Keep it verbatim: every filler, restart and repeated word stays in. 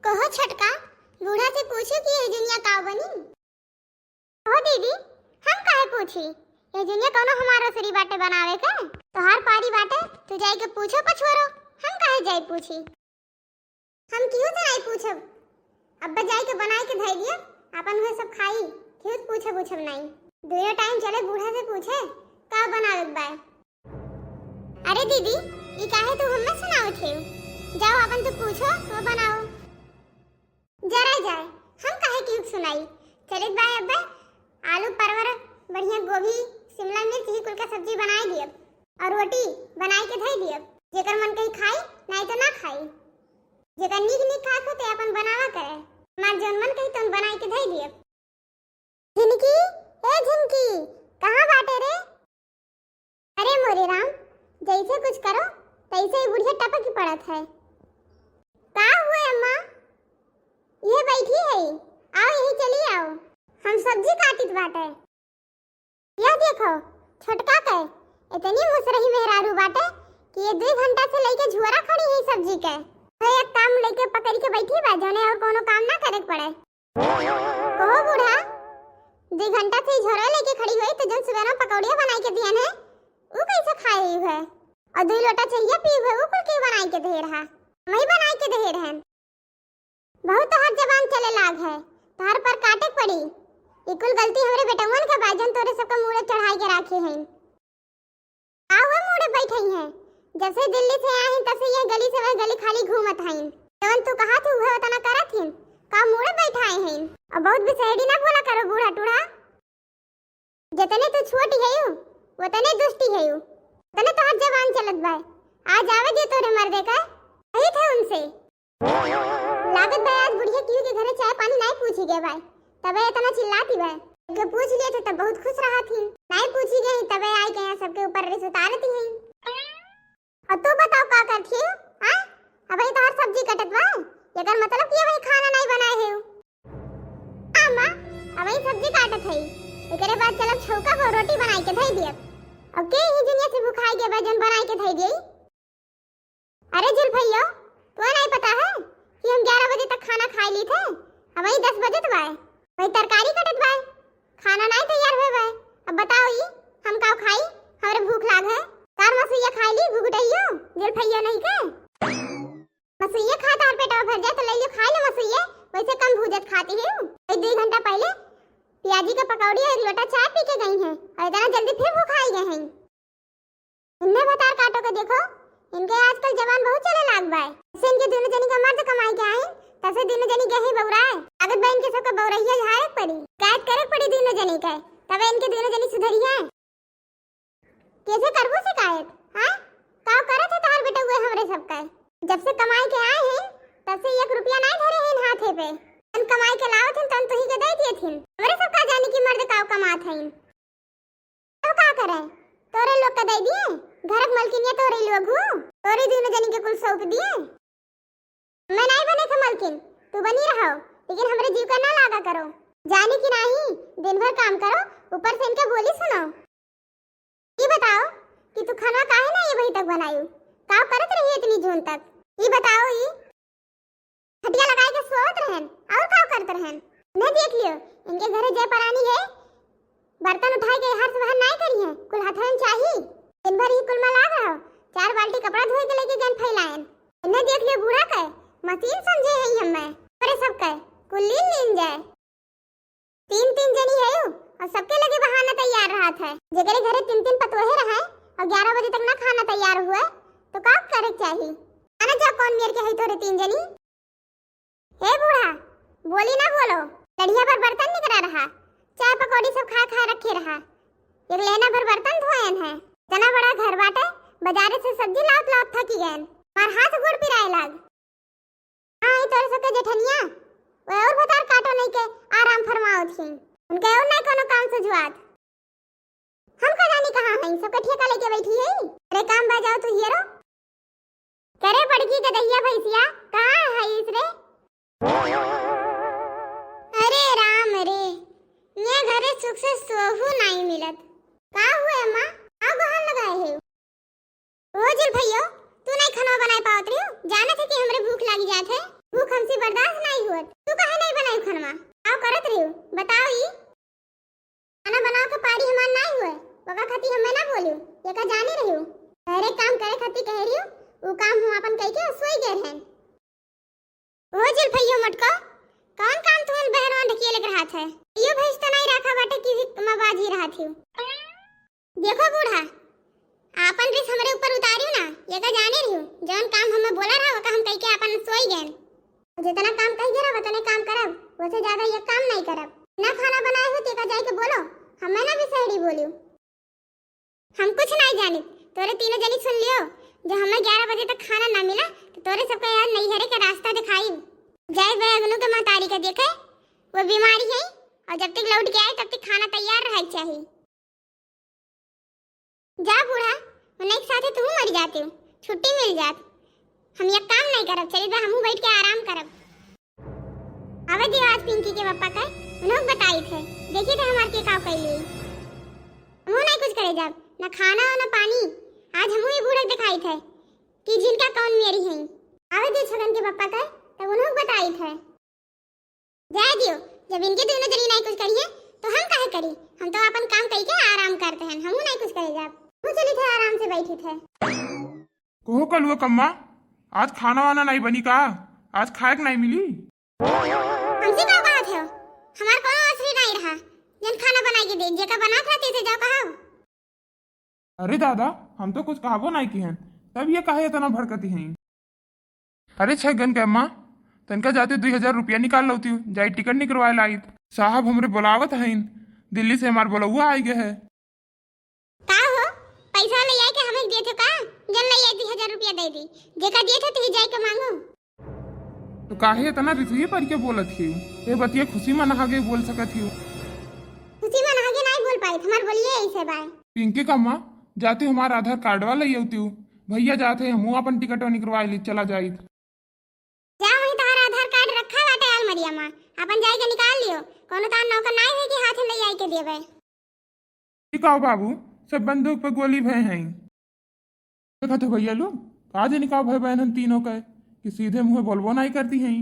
कहो छोटका, बूढ़ा से पूछो कि ये जुनिया का बनी? कहो दीदी, हम काहे पूछी? ये जुनिया कौनो हमार रसोई बाटे बनावे के? तोहार पारी बाटे, तू जाई के पूछो पछुआरो, हम काहे जाई पूछी? हम केहू से नाई पूछब, अब्बा जाई के बनाई के धई दियो, आपन उहे सब खाई, केहू से पूछब उछब नाई। दुइयो टाइम चले बूढ़ा से पूछे, का बनावे के बाय? अरे दीदी, ई काहे तू हम्मे सुनावत हेउ? जाओ आपन तू पूछो, वो बनाओ। जरा जाए, हम काहे केहू के सुनाई? चलित बाय अब्बे, आलू, परवर, बढ़िया गोभी, शिमला मिर्च, ही कुल का सब्जी बनाई दियब। और रोटी बनाई के धई दियब। जेकर मन कही खाई, नाई तो ना खाई। जेकर नीक नीक खात हो, ते आपन बनावा करे। हमार जौन मन कही, तौन बनाई के धई दियब। झिनकी, ए झिनकी, कहाँ बाटे रे? अरे मोरे राम, जैसे कुछ करो, तैसे ही बुढ़िया टपक पड़त है। का हुए अम्मा? ये बैठी है, आओ यही चली आओ, हम सब्जी काटित बाटे। यह देखो, छोटका के इतनी मुसरही मेहरारू बाटे कि ये दुई घंटा से लेके झुअरा खड़ी है सब्जी के। वह एक काम लेके पकड़ के बैठी बा, जौने और कोनो काम ना करे के पड़े। कहो बूढ़ा, दुई घंटा से झोरा लेके खड़ी हुई तो जौन सुबह में पकौड़िया बनाई के दियन है, ऊ कैसे खाए हुई है? और दुई लोटा चाहिए पी हुए, ऊ कुल के बनाई के दे रहा, वही बनाई के दे रहन। बहुत तोहार जबान चले लाग है, तोहार पर काटे के पड़ी। ई कुल गलती हमरे बेटउअन के बा, जौन तोरे सबका मूड़े चढ़ाई के राखे हैं। का हुआ मूड़े बैठई हैं? जब से दिल्ली से आए हैं, तब से ये गली से वह गली खाली घूमत हईन। जवन तू कहा थी, उहे उतना करत हिन। का मूड़े बैठाए हैं? अब बहुत बिसहड़ी ना बोला करो, बूढ़ा टूढ़ा। जतने तू छोटी है यू, वतने दुष्टी है यू, वतने तोहर जबान चलत बाय। आज आवे दियो तोरे मर्दे का, कही थे उनसे। लागत बा आज बुढ़िया केहू के घरे चाय पानी नाई पूछी गए बाय, तबे इतना चिल्लाती बाय। के पूछ लिए थे तब बहुत खुश रहा थी, नाई पूछी गई तबे आई के यहाँ सबके ऊपर रिस उतारती हैं। और तू बताओ का करती हो? हाँ, अबही तोहर सब्जी कटत बा, एकर मतलब कि अबही खाना नाई बनाए है। अम्मा, अबही सब्जी काटत है, एकरे बाद चलब छौका को रोटी बनाई के धई दियब। अब के ही दुनिया से भुखाई के बा जौन बनाई के धई दिए? अरे जुल्फैयो, तोहे नाई पता है कि हम ग्यारह बजे तक खाना खाई ली थे? अबही दस बजत बाय, वही तरकारी कटत बाय, खाना नाई तैयार हुए बाय। अब बताओ ई, हम काव खाई? हमरे भूख लाग है। तार मसुइया खाई ली, घुघुटैयो, जुल्फैयो नहीं के। मसुइया खा तार पेटवा भर जाए तो ले लियो, खाई लो मसुइया, वैसे कम भूजत खाती है। वही दुई घंटा पहले पियाजी का पकौड़ी और एक लोटा चाय पी के गई हैं और इतना जल्दी फिर भूखाई गए हैं। इन्हें भतार काटो के देखो, इनके आजकल जबान बहुत चले लाग बाय। जैसे इनके दोनों जनी का मर्द कमाई के आइन, तब से दोनों जनी गही बौराए। लागत बा इनके सबके बौरहिया झारे के पड़ी, शिकायत करे के पड़ी दोनों जनी के, तबे इनके दोनों जनी सुधरी हैं। कैसे करबो शिकायत? हाँ, काव करत है तोहर बेटउए हमरे सबका? जब से कमाई के आए हैं, तब से एक रुपया नाई धरे हैं हाथे पे। तन कमाई के लावत हैं, तन तुही के दे दिए थिन। हमरे सब का जानी कि मर्द काव कमात हैं। तो का करे? तोरे लोग के दे दिए, घर के मलकिनिया तोरे लोग हूँ, तोरे दोनों जनी के कुल सौंप दिए। मैं नाई बने के मलकिन, तू बनी रहो, लेकिन हमरे जीव का ना लागा करो। जानी कि नाही, दिन भर काम करो, ऊपर से इनके बोली सुनो। ई बताओ कि तू खाना काहे ना अबही तक बनायू? का करत रही इतनी जून तक? ई बताओ, ई खटिया लगाए के सोवत रहन, और का करत रहन? इन्हें देख लियो, इनके घरे जे परानी है, बर्तन उठाए के हर सुबह नाई करी है, कुल हाथन चाही। दिन भर ही कुल में लाग रहो, चार बाल्टी कपड़ा धोए के लेके गन फैलायन। इन्हें देख लियो बूढ़ा के, मशीन समझे है हमें। अरे सब के, कुल लीन लीन जाए। तीन तीन जनी है यू, और सबके लगे बहाना तैयार रहत है। जेकरे घरे तीन तीन पतोहे रहे और ग्यारह बजे तक ना खाना तैयार हुए, तो का करे के चाही? आना जा, कौन मेर के है तोरे तीन जनी? हे बूढ़ा, बोली ना बोलो, लड़िया पर बर्तन निकरा रहा, चाय पकौड़ी सब खाए खाए रखे रहा, एक लेना भर बर्तन धोयन है। इतना बड़ा घर बाटे, बाजारे से सब्जी लावत लावत थकी गयन, मार हाथ गोड़ पिराए लाग। हाँ, ई तोरे सबके जेठनिया, वो और भतार काटो नहीं के आराम फरमावत ही। उनके और नहीं कोनो काम से जुआत। हम का जानी कहाँ हई, सबके ठेका लेके बैठी है। अरे काम बा जाओ तू हियरो। करे बड़की गदहिया भैंसिया, कहाँ है इस रे? अरे राम रे, ये घरे सुख से सोहू नहीं मिलत। का हुए अम्मा? का गोहार लगाए है? ओ जुल्फैयो, तू नहीं खाना बनाए पावत रही हो? जानत है कि हमरे भूख लागी जात है। भूख हमसे बर्दाश्त नाई हुअत। तू काहे नाई बनाई खनवा? काव करत रहिउ, बताओ ई। खाना बनाव के पारी हमार नाई हुए, ओका खाती हमें ना बोलिउ, एका जानी रहिउ। अरे काम करे खाती कह रहिउ, उ काम हम आपन कइके सोई गए रहन। ओ जुल्फइयो मटको, कौन काम तुहन बहनवा ढकिए लग रहा है? यो भैंस तो नाई रखा बाटे कि भी मबाजी रहा थी। देखो बूढ़ा, आपन रिस हमरे ऊपर उतारियो ना, एका जाने रहियो, जौन काम हमें बोला रहा, ओका हम कइके आपन सोई गएन। जितना काम कह गए रहा, उतने काम करब, वसे ज्यादा ये काम नाई करब। ना खाना बनाए हो, तेका जाइके बोलो, हमें ना बिसहरी बोलियो। हम कुछ नाई जानित, तोरे तीनों जनी सुन लियो, जो हमें ग्यारह बजे तक खाना ना मिला, तो तोरे सबका यार नैहरे के रास्ता दिखाई। जाए बे अगनू के महतारी का देखे, वो बीमारी है, और जब तक लौट के आए, तब तक खाना तैयार रहे के चाहिए। जा बूढ़ा, उन्हें के साथे तू मर जाते हो, छुट्टी मिल जात। हम ये काम नहीं करब, चली बा हमहू बैठ के आराम करब। आवे दियो आज पिंकी के पापा का, उन्हों बताई थे, देखी थे हमार के का कैली। हमहू नहीं कुछ करे जाब, ना खाना और ना पानी। आज हमहू ये बूढ़ा दिखाई थे कि जिनका कौन मेरी है। आवे दियो छगन के पापा का, तब उन्हों बताई थे। जाए दियो, जब इनके दोनों जनी नहीं कुछ करिए, तो हम काहे करी? हम तो अपन काम कइके आराम करते हैं, हमहू नहीं कुछ करे जाब। हमहू चली थे, आराम से बैठी थे। कहो कलुआ कम्मा, आज खाना वाना नहीं बनी का? आज खाए के नहीं मिली? हमसे का बात है? हमार कोनो असरी नहीं रहा, जन खाना बनाई के दे, जेका बना के रहती थे, जाओ कहा। अरे दादा, हम तो कुछ कहबो नाई किहन, तब ये काहे इतना भड़कती हैं? अरे छगन के अम्मा, तनका जाते दुई हजार रुपया निकाल लौती हूँ, जाई टिकट निकलवाए लाइत। साहब हमरे बुलावत हईन, दिल्ली से हमार बुलौआ आई गए है। का हो, पैसा ले आए के हमें दिए थे का? जन ले आए दुई हजार रुपया दे दी, जेका दिए थे तुही जाए के मांगो। तो काहे इतना रिसुई पर के बोलत हियो? ये बतिया खुशी मना आगे बोल सकत हियो। खुशी मना आगे नहीं बोल पाई, हमार बोलिए ऐसे बाय। पिंकी का माँ, जाती हमार आधार कार्ड वाला ही होती हूँ। भैया जाते हैं, हमहू अपन टिकट निकलवा ली, चला जाइत। जा वहीं तहार आधार कार्ड रखा बाटे अलमरिया में, अपन जाए के निकाल लियो। कोनो तार नौकर नाई है कि हाथ ले आए के देवे। ई का बाबू, सब बंदूक पे गोली भए हैं। देखत हो भैया लोग, का जानी का भए बहन हम तीनों के, कि सीधे मुँहे बोलबो नाई करती हैं।